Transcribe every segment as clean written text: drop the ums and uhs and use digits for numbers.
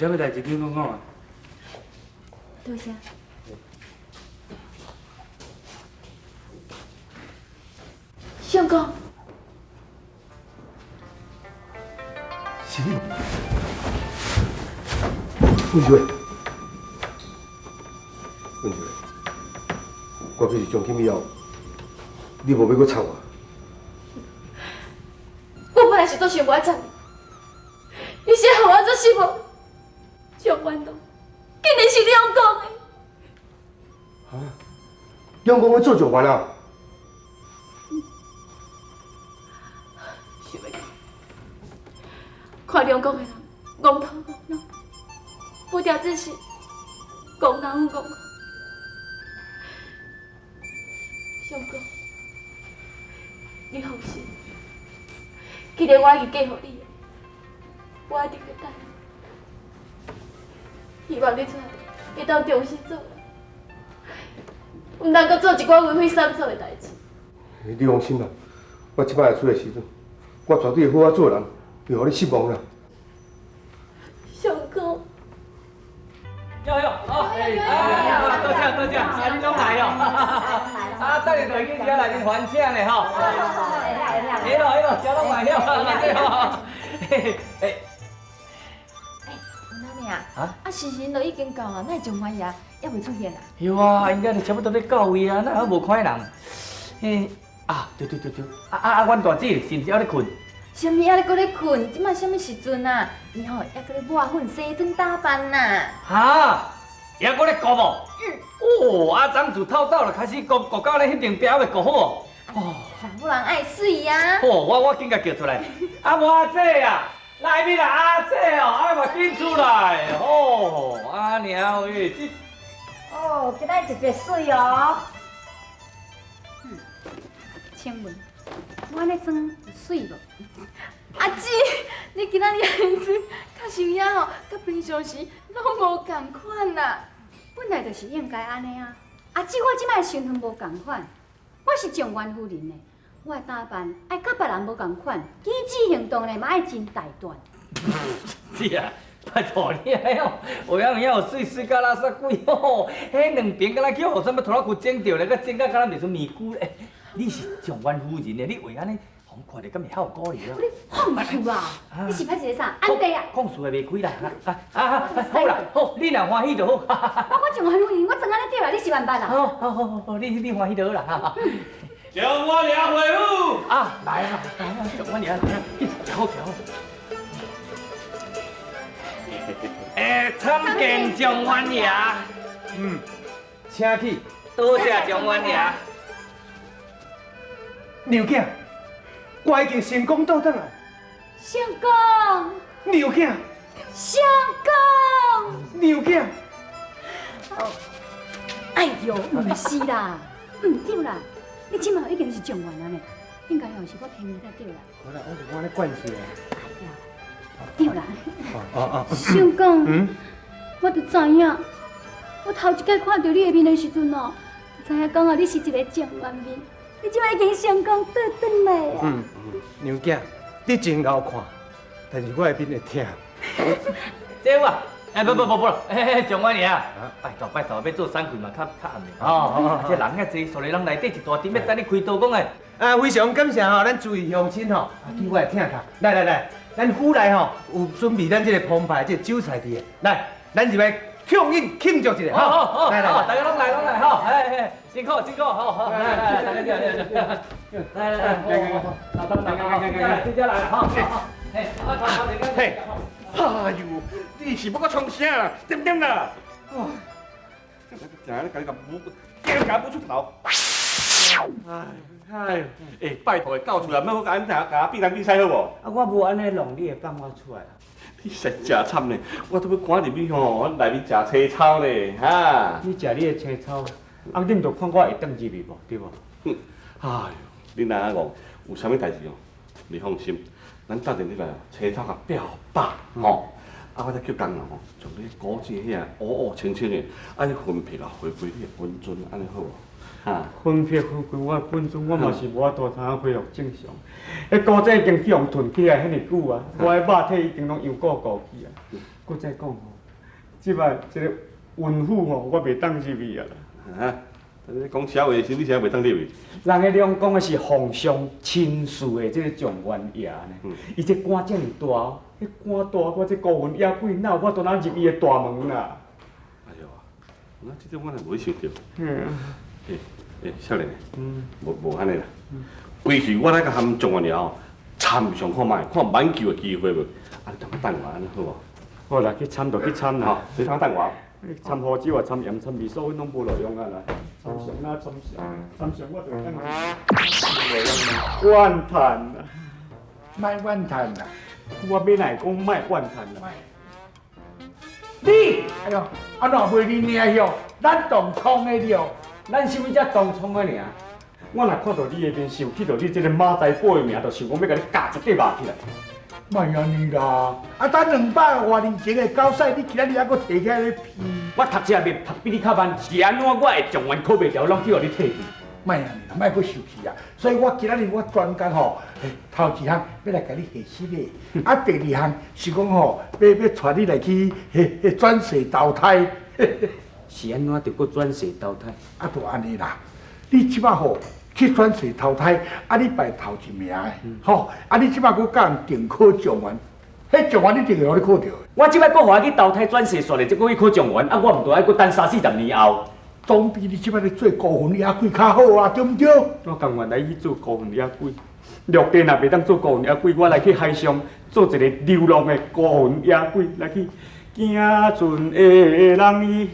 啥物代誌，恁講講啊。多謝。相公。是你。文秀，文秀，我可是從今以後，你無欲閣插我。我本來是足想無愛插你，你是予我足失望。狀元堂，竟然是兩公的。啊？兩公欲做狀元啊？想欲到，看兩公的人戇頭戇腦，無條只是戇人有戇福。相公，你放心，既然我已經嫁予你，我一定會等你。希望你出來會當重新做人，毋通閣做一寡為非作歹的代誌。你放心啦，我這擺出來時陣，我絕對會好好做人，袂予你失望啦。相公。喲喲，好，哎，多謝多謝，啊，你攏來哦，啊，等下就去遮內面還請咧吼。哎喲哎喲，遮攏來了，對吼。嘿，哎，有哪命啊？啊，時辰都已經到啊，哪會狀元爺猶未出現啊？有啊，應該就差不多欲到位啊，哪會無看見人？嘿，啊，對對對對，啊啊啊，阮大姊是毋是猶咧睏？啥物猶咧閣咧睏？這擺啥物時陣啊？伊吼猶閣咧抹粉、西裝打扮呐。哈？猶閣咧顧無？嗯。哦，啊，昨自透早就開始顧，顧到咧彼邊壁猶未顧好哦。哦，查某人愛媠啊。哦，我緊共叫出來。啊，阿姐啊，來咪啦，阿姐哦，啊嘛緊出來。哦，阿娘喂，這。哦，今仔特別媠哦。嗯，請問，我按呢妝有媠無？阿姊，你今仔日按呢妝，較像影吼，佮平常時攏無仝款啦。本來就是應該按呢啊。阿姊，我這擺身份無仝款，我是狀元夫人呢，我的打扮愛佮別人無仝款，舉止行動呢嘛愛真大膽。是啊，拜託你啊，有影有影有媠媠甲垃圾鬼吼，彼兩爿敢若去予啥物拖拉機整著咧，閣整甲敢若袂出面具咧。你是狀元夫人呢，你話按呢，予人看著敢會效果哩啊？你放肆啊！你是歹一个啥？安地啊？放肆會袂開啦！啊啊啊！好啦，好，你若歡喜就好。我狀元夫人，我妝按呢對啦，你是萬捌啦？好好好好，你歡喜就好啦。狀元爺回府啊！來啊來啊，狀元爺來啊！徛好徛好。欸，參見狀元爺。嗯，請去。多謝狀元爺。娘囝，我已經成功倒轉來。相公。娘囝。相公。娘囝。哎喲，毋是啦，毋對啦，你這馬已經是狀元啊呢，應該吼是我聽你才對啦。無啦，我是講按呢慣勢啊。對啦。哦哦。相公，我就知影，我頭一擺看著你的面的時陣哦，就知影講哦，你是一個狀元面。你這擺已經成功倒轉來啊！嗯，娘囝，你真𠢕看，但是我的面會疼。這有啊，哎不不不不，嘿狀元爺，拜託拜託，欲做送客嘛較較暗咧。哦哦，這人遐濟，所以人內底一大陣，欲等你開刀講的。啊，非常感謝吼，咱諸位鄉親吼，對我的疼惜。來來來，咱府內吼有準備咱這個澎湃這個酒菜佇的，來，咱入來暢飲慶祝一下。好好好，來來，大家攏來攏來吼，哎哎，辛苦辛苦，好好，來來來，大家來來來，來來來，老當老當，來，直接來，好，好，嘿，好，好，好，嘿，哎呦，你是欲閣創啥啦？點點啦？哦，成日咧共你共舞，叫共舞出頭。哎哎，欸，拜託，到厝啦，莫閣共阮共我變東變西好無？啊，我無按呢弄，你會放我出來啊？你實在誠慘呢，我都欲趕入去吼，內面食青草呢，哈！你食你的青草，啊，恁著看我會轉入去無？對無？哼，哎喲，你若按呢講，有啥物代誌哦？你放心，咱鬥陣入來哦，青草共煏飽吼，啊，我再叫工人吼，將你古井遐烏烏清清的，啊，你分配啊回歸你的本尊，按呢好無？哈，分配回歸我的本尊，我嘛是無法度通恢復正常。彼古井已經去予吞起來遐爾久啊，我的肉體已經攏油鼓鼓去啊。閣再講吼，這擺這个雲府吼，我袂當入去啊啦。啊，你講啥話時，你啥袂當入去？人彼兩講的是皇上親賜的這个狀元爺呢，伊這官遮爾大哦，彼官大，我這孤魂野鬼哪有法度通入伊的大門啦？哎喲，那這點我也無去想著。嗯。欸欸，少年的，無無按呢啦。規氣我來共含狀元爺吼，參詳看覓，看挽救的機會無？啊，你通等我按呢好無？好啦，去參就去參啦。吼，你通等我。你參胡椒啊，參鹽、參味素，攏無路用啊啦。參詳啊，參詳，參詳我就等。無用啦，怨嘆啦。莫怨嘆啦。我欲來講莫怨嘆啦。你，哎喲，按怎袂你領曉？咱同窗的了。咱啥物才同窗的爾？我若看著你的面，想起著你這个馬財寶的名，就想講欲共你咬一塊肉起來。莫按呢啦！啊，等200外年前的狗屎，你今仔日猶閣提起來咧批？我讀冊袂讀比你較慢，是按怎我的狀元考袂著，攏去予你提去。莫按呢啦，莫閣受氣啊！所以我今仔日我專工吼，頭一項欲來共你賀喜咧，啊，第二項是講吼，欲帶你來去彼轉世投胎。是按怎著閣轉世投胎？啊，就按呢啦！你這擺吼去轉世投胎，啊，你排頭一名的，吼，啊，你這擺閣共人定考狀元，彼狀元你一定會予你考著。我這擺閣予伊去投胎轉世，煞咧，這閣去考狀元，啊，我毋著愛閣等三四十年後。總比你這擺咧做孤魂野鬼較好啊，對毋對？我甘願來去做孤魂野鬼，陸地若袂當做孤魂野鬼，我來去海上做一个流浪的孤魂野鬼，來去行船的人伊。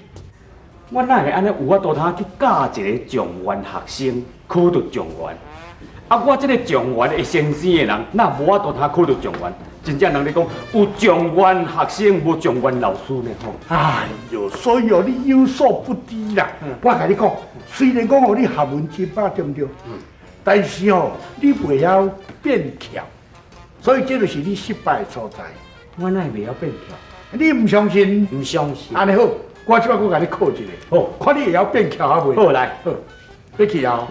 我哪會按呢有法度通去教一个狀元學生考著狀元？啊，我這个狀元的先生的人，哪無法度通考著狀元？真正人咧講，有狀元學生，無狀元老師呢吼。哎喲，所以哦，你有所不知啦。我共你講，雖然講哦，你學問真飽，對毋對？但是哦，你袂曉變巧，所以這就是你失敗的所在。我哪會袂曉變巧？你毋相信？毋相信。按呢好，我這擺閣共你考一个，好，看你會曉變巧啊袂？好來，好，欲去啊！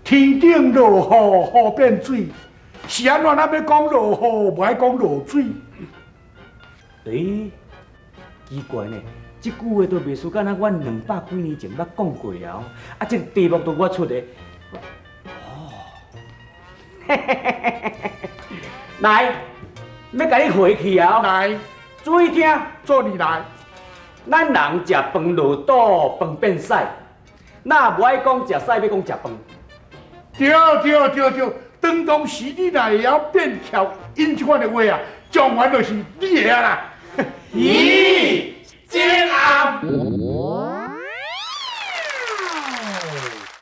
天頂落雨，雨變水，是按怎？咱欲講落雨，無愛講落水。欸，奇怪呢，這句話都袂輸，敢若阮200幾年前捌講過啊！啊，這个題目都我出的。哦，來，欲共你回去啊！來，注意聽，做你來。咱人食飯落肚，飯變屎，若無愛講食屎，欲講食飯。對對對對，當當時你若會曉變巧，𪜶這款的話啊，狀元就是你的啊啦。咦，真暗。